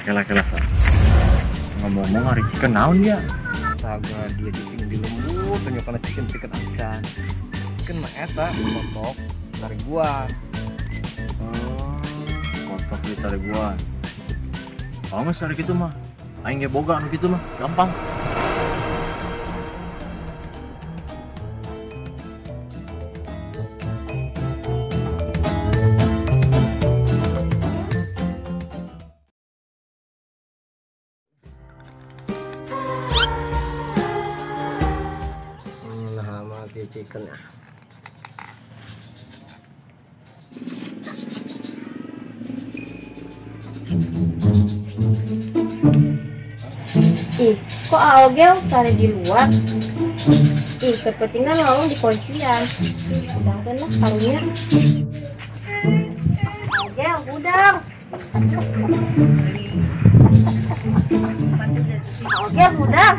Kela-kela sa. Ngomong-ngomong hari chicken naon dia? Saga dia cicing di lembur, tunjukkan chicken acan. Chicken mah eta kotok tariguan. Oh, kotok di tariguan. Oh, geus hari kitu mah. Aing ge boga anu kitu mah, gampang. Chicken ah. Ih, kok Aogel sare di luar? Ih, kepentingan lalu di kuncian. Udangkeun lah karunya. Aogel, udang. Aogel, udang.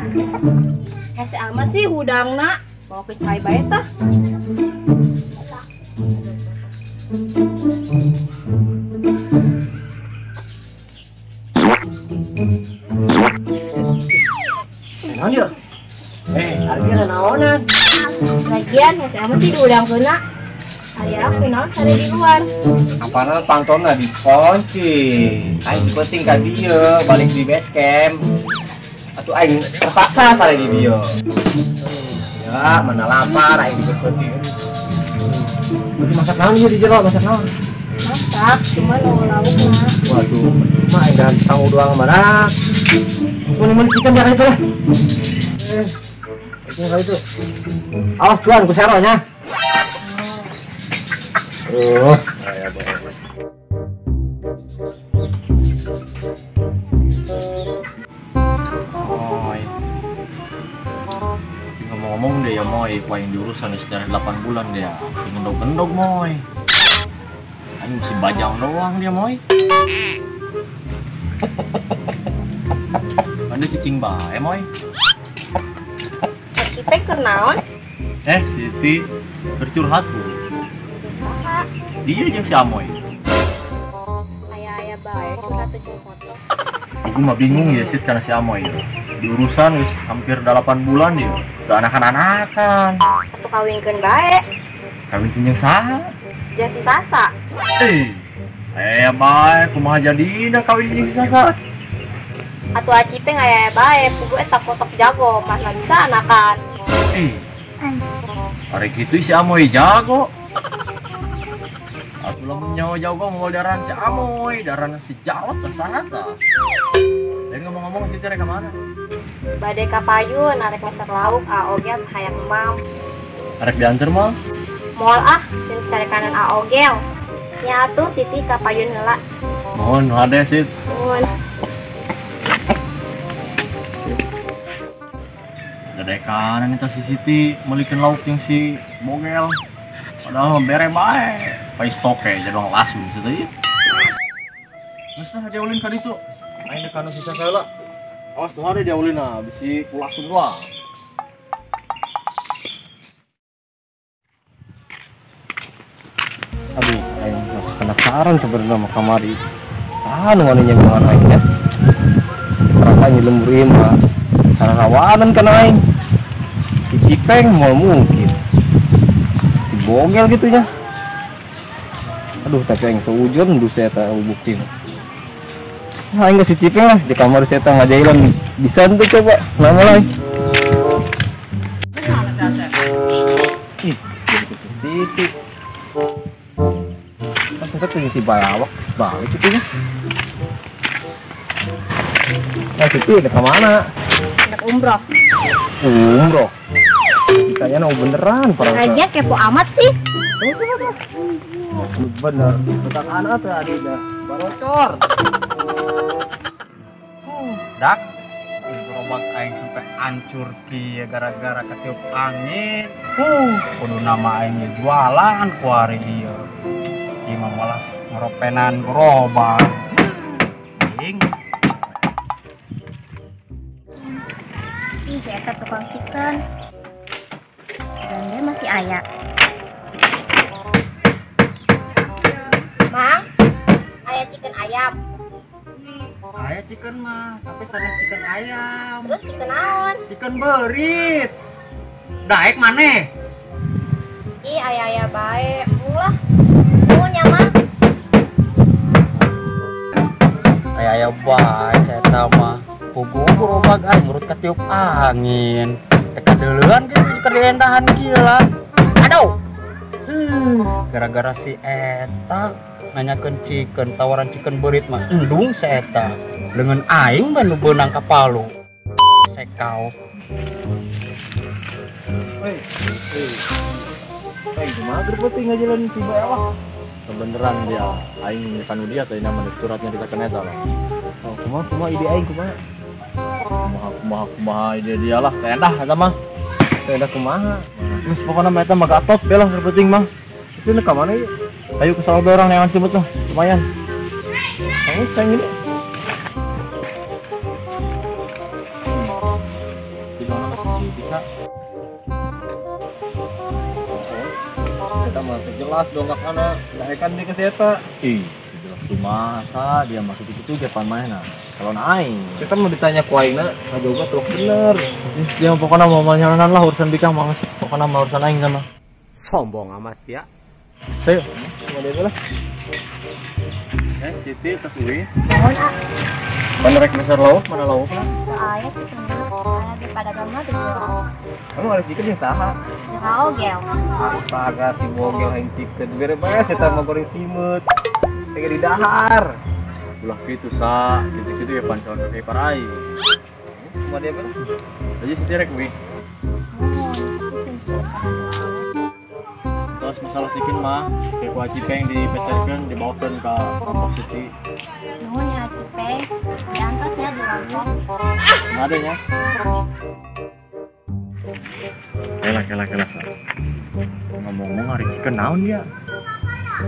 Hese amat sih hudangna. Mau ke cai bae tah. Naon ya? Hargana naonan? Lagian hese amat sih diudangkeunna. Aya aku naon sare di luar. Apana pantona dikunci. Aing penting ka dieu balik di base camp. Atuh aing terpaksa sare di dieu. Ya, mana lapar aing diberhenti. Masak naon ieu di jero, masak naon? Masak, cuma lauk mah. Waduh, percuma aing dahan sangu doang mana. Cuma meuli chicken dah itu lah. Itu kali itu. Awas cuan ku sero nya. Aya bae. Ngomong-ngomong dia ya moy, paling diurusan secara 8 bulan dia. Gendog-gendog moy. Aing masih bajang doang dia moy. Mana cicing bae moy. Kita keur naon? Siti bercurhat bu. Saha? Dia jeung si Amoy. Aya-aya bae curhat jeung foto. Aku mah bingung ya Sit karena si Amoy ya. Diurusan wis hampir 8 bulan ya. Udah anakan-anakan. Atuh kawinkeun bae. Kawin jeung saha? Jeung si Sasa. Bae kumaha jadina kawin jeung si Sasa? Atuh Acipeng aya bae, pugu eta kotok jago, mana bisa anakan. Hari kitu si Amoy jago. Atuh lamun nyawa jago moal daran si Amoy, daran si Jarot tah saha tah. Dan ngomong-ngomong si Teh rek ka mana? Bade ka payun, arek meser lauk, Aogel hayang mam. Arek diantar mah? Moal ah, sing carekanan Aogel. Nya atuh Siti ka payun heula. Mohon hade Sit. Mohon. Dadekanan eta si Siti meulikeun lauk jeung si Bogel. Padahal mah bere bae. Pai stoke jadi langsung situ ieu. Geus lah diaulin ka ditu. Aing dek kana sisa heula. Awas nu hade diaulina bisi kulasun doang. Aduh, aing masih penasaran sebenarnya sama kamari. Saha nu wani nyegongan aing nya? Perasaan di lembur ieu mah sararawanan kana aing. Si Cipeng moal mungkin. Si Bogel gitu nya. Aduh, tapi aing seujon dusa eta bukti. Nah, aing si Cipeng lah di kamar saya teh ngajailan bisa tuh coba nama lain. Ih, jadi ke Siti. Kan saya tuh si balawak balik gitu ya. Nah, Siti udah kemana? Udah umroh. Umroh? Ditanya no beneran perasaan. Lagian kepo amat sih. Bener, bentar anak tuh ada dah barocor. Dak, gerobak aing sampai hancur kieu gara-gara ketiup angin. Kudu nama aing jualan ku hari ieu. Ieu mah malah ngeropenan gerobak. Aing. Ih, eta tukang chicken. Dan dia masih aya. Mang, aya chicken ayam. Aya Aya chicken mah, tapi sanes chicken ayam. Terus chicken naon? Chicken beurit. Daek maneh? Ih, aya-aya bae. Ulah. Nuhun nya mah. Aya-aya bae saya mah. Puguh gerobak aing murut katiup angin. Teka deuleuan kitu keur diendahan kieu lah. Aduh. Gara-gara si eta nanyakeun chicken, tawaran chicken beurit mah endung si eta. Leungeun aing mah nu beunang ka Palu. Sekau. Hei, hei. Hei, kumaha keur penting ngajalan si bae lah. Kebeneran dia, aing kanu dia tadi nama suratnya ditakeun eta lah. Oh, kumaha kumaha ide aing kumaha? Kumaha kumaha kumaha ide dia lah, teh endah eta mah. Teh endah kumaha? Geus pokona mah eta mah gatot be lah keur penting mah. Itu ka mana ieu? Ayo ke sawah orang neangan simut lah, lumayan. Kamu sayang ini. Di mana masih bisa? Saya mah jelas dong kana, daekan di ke saya. Ih, jelas kumaha sa dia masuk itu japan mana? Kalau aing. Saya mau ditanya ku aingna, ngajawabna tuh bener. Dia pokoknya mau nyalonan lah urusan bikang mah. Pokoknya mau urusan aing sama. Sombong amat ya. Sayo. Sama dia lah. Eh, Siti tas uwi. Nuhun, ah. Mana rek meser lauk, mana lauk lah? Teu aya chicken mah. Aya ge pada mah teu jelas. Kamu ada chicken yang saha? Jeung Ogel. Astaga, si Bogel hayang chicken. Bere bae eta mah goreng simeut. Teh di dahar. Ulah kitu sa, kitu-kitu ya pancon ke parai. Semua dia beres. Aja Siti rek uwi. Nuhun, tapi sing Terus masalah sikin mah, kayak ku Acipeng dipeserkeun dibawakeun ka kelompok Siti. Nuhun ya Acipeng, diantos nya di lompok. Ada nya. Kela kela kela sa. Ngomong-ngomong hari chicken naon dia?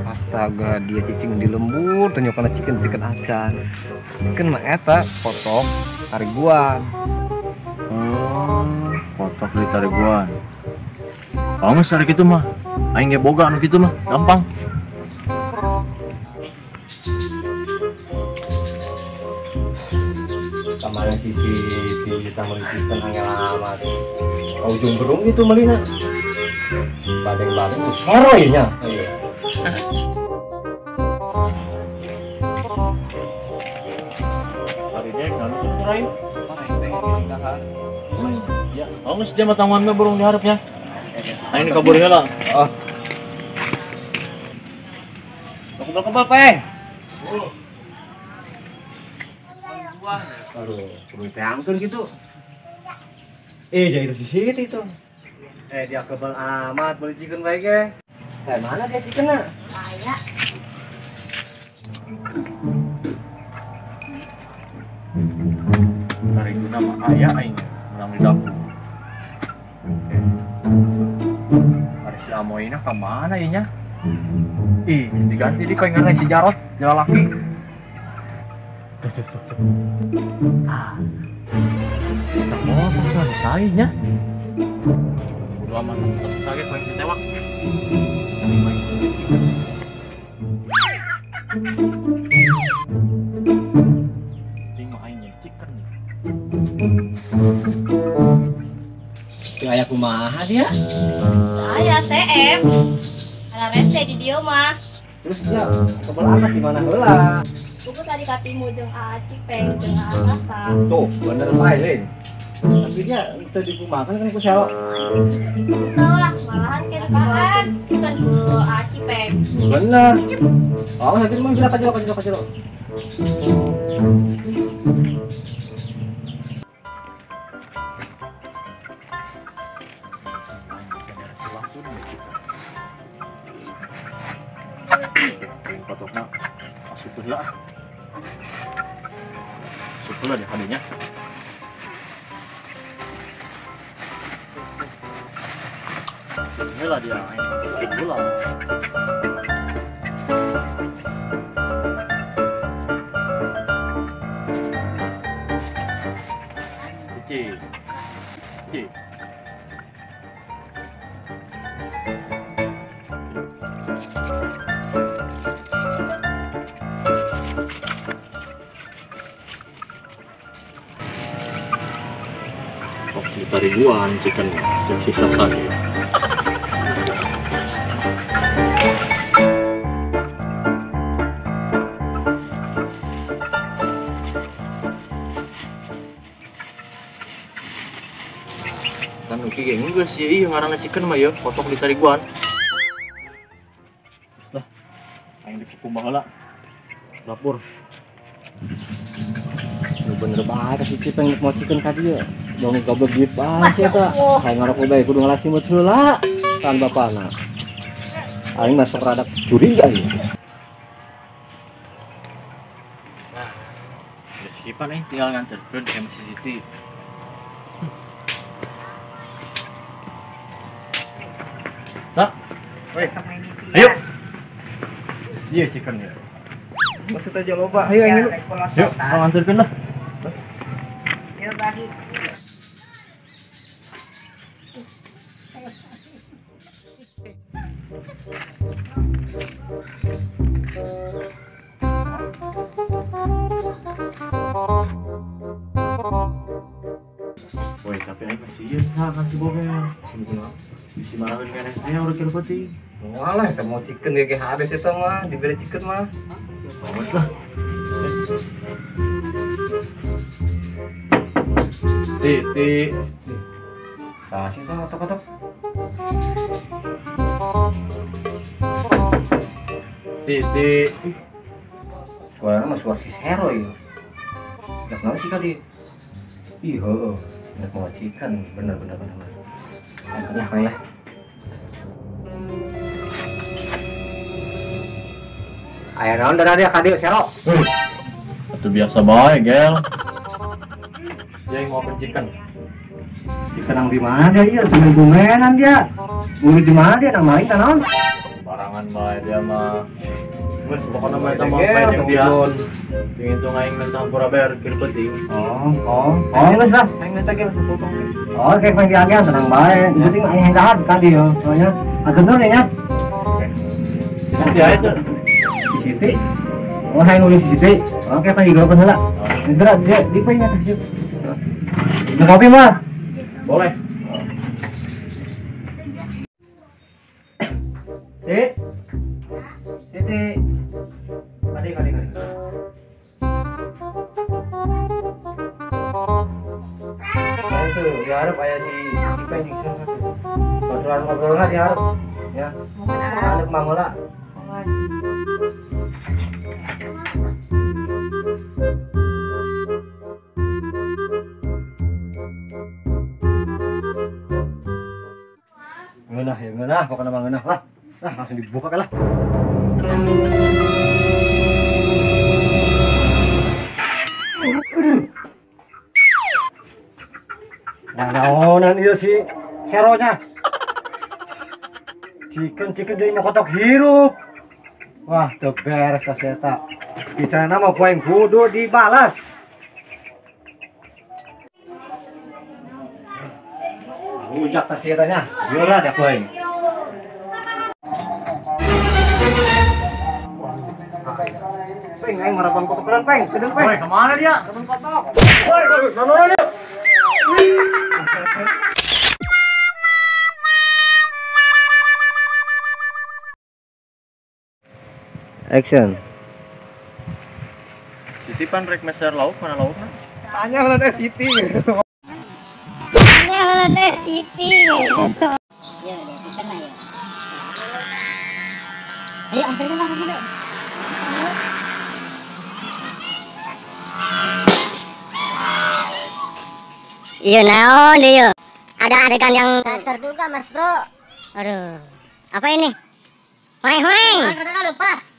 Astaga, dia cicing di lembur, tunjukkan chicken chicken acan. Chicken mah eta kotok tariguan. Oh, kotok di tariguan. Oh, geus ari kitu mah. Aing ge boga anu kitu mah, gampang. Kamana si Siti kita meuli chicken angel amat. Ka ujung berung gitu meulina. Badeng-badeng tuh soroy nya. Iya. Hari dek anu tuh rai. Ya, oh geus dia mah tangan mah burung diharapnya. Aing dikabur heula. Oh. Kebal-kebal, Peng. Aduh, kudu teangkeun kitu. Eh, jadi si Siti itu. Eh, dia kebal amat beli chicken bae ge. Eh, mana dia chickenna? Aya. Tariguna mah aya aing menang di dapur. Ari si Amoyna ka mana ieu nya? Ih, geus diganti di kayak si Jarot, jalan laki. Tuh, tuh, tuh, tuh. Ah. Kita potong tuh ada saingnya. Udah aman, tetep sakit paling ditewak. Cing aing chicken nih. Teu aya kumaha dia? Aya CM. Ada rese di dieu mah. Terus dia kebel amat di mana heula? Buku tadi katimu jeung Aa Cipeng jeung Aa Sasa. Tuh, bener bae lain. Tapi dia teu dikumahakeun kan ku selo. Teu lah, malahan kan dibawakeun kan ku Aa Cipeng. Bener. Oh, tapi mah jelek jelek jelek jelek. Potokna asup heula. Asup heula deh kadinya. Heula dia aing heula. Cici. Cici. Ribuan chicken cek sisa saja. Kan oke geng juga sih iya ngaranna chicken mah ya kotok di tariguan. Terus lah aing dikukuh baheula dapur. Lu bener bae si Cipeng mau chicken ka dieu. Dong goblok duit bae sih eta. Hayang ngarokok bae kudu ngalasi mut heula. Tan bapana. Aing masuk rada curiga ieu. Nah, geus sipan aing tinggal nganterkeun ka si Siti. Sa. Woi, ayo. Iya chicken ya. Maksud aja loba. Ayo aing dulu. Yuk, mau nganterkeun lah. Yuk bagi. Woi, tapi aing masih ieu misalkan si Bogel. Bisi marahin keneh teh urang keur peuting. Moal lah eta mau chicken ge hades eta mah, dibere chicken mah. Bagus lah. Siti. Salah sih teh kotok-kotok. Siti. Suaranya mah suara si Sero ya. Nggak kenal sih kali. Ih, heeh. Nggak mau chicken, bener. Lah, lah. Aya naon darah dia ka dieu Sero? Itu biasa bae, Gel. Dia yang mau chicken. Chicken nang di mana dia ieu? Di bumenan dia. Buru di mana dia nang main naon? Barangan bae dia mah. Geus pokona mah eta mah bae jeung dia. Pingin tuh aing minta hampura bayar keur peuting. Oh, geus lah. Aing minta ge sapotong. Oh, kayak panggilan tenang bae. Penting aing yang dahar ka dieu. Soalnya ageun nya. Si Siti aya tuh. Siti. Oh, hayang nulis Siti. Oke, pan digerokeun heula. Geura dia di poe nya tah. Minum kopi mah. Boleh. Si. Siti. Adik. Nah itu, diharap aya si Cipeng jeung si Ngobrol ngobrolna diharap ya. Alep mangola. Ngeunah ya, ngeunah, pokoknya mah ngeunah lah. Lah, langsung dibuka lah. Nah, naonan ieu si Seronya. Chicken jadi kotok hirup. Wah, teu beres tas eta. Bicarana mah poe kudu dibalas. Rujak tas eta nya. Ieu lah da poe. Peng, aing marabang kotokan peng, kedeung peng. Woi, kemana dia? Kebun kotok. Woi, kemana dia? Action. Siti pan rek meser lauk mana laukna? Tanya lah teh Siti. Tanya lah teh Siti. Ya udah kita ya. Ayo anterin lah ke situ. Iya naon dia. Ada adegan yang tak terduga Mas Bro. Aduh. Apa ini? Hoeng hoeng. Lepas.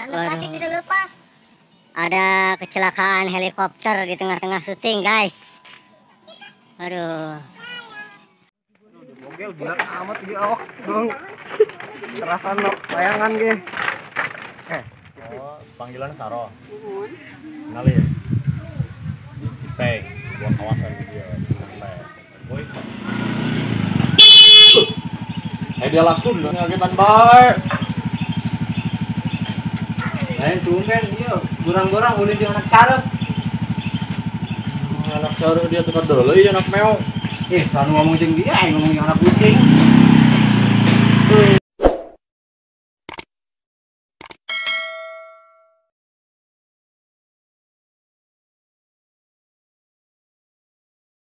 Lepas bisa lepas. Ada kecelakaan helikopter di tengah-tengah syuting, guys. Aduh. Bogel berat amat di awak dong. Terasa nok layangan ge. Oh, panggilan Saro. Kenalin. Cipeng, dua kawasan dia. Boy. Dia langsung ngagetan bae. Lain tumben ieu, gurang-gurang ulin jeung anak careup. Anak saru dia tukar dulu ya anak meo. Selalu ngomong jeung dia, aing ngomong jeung anak kucing.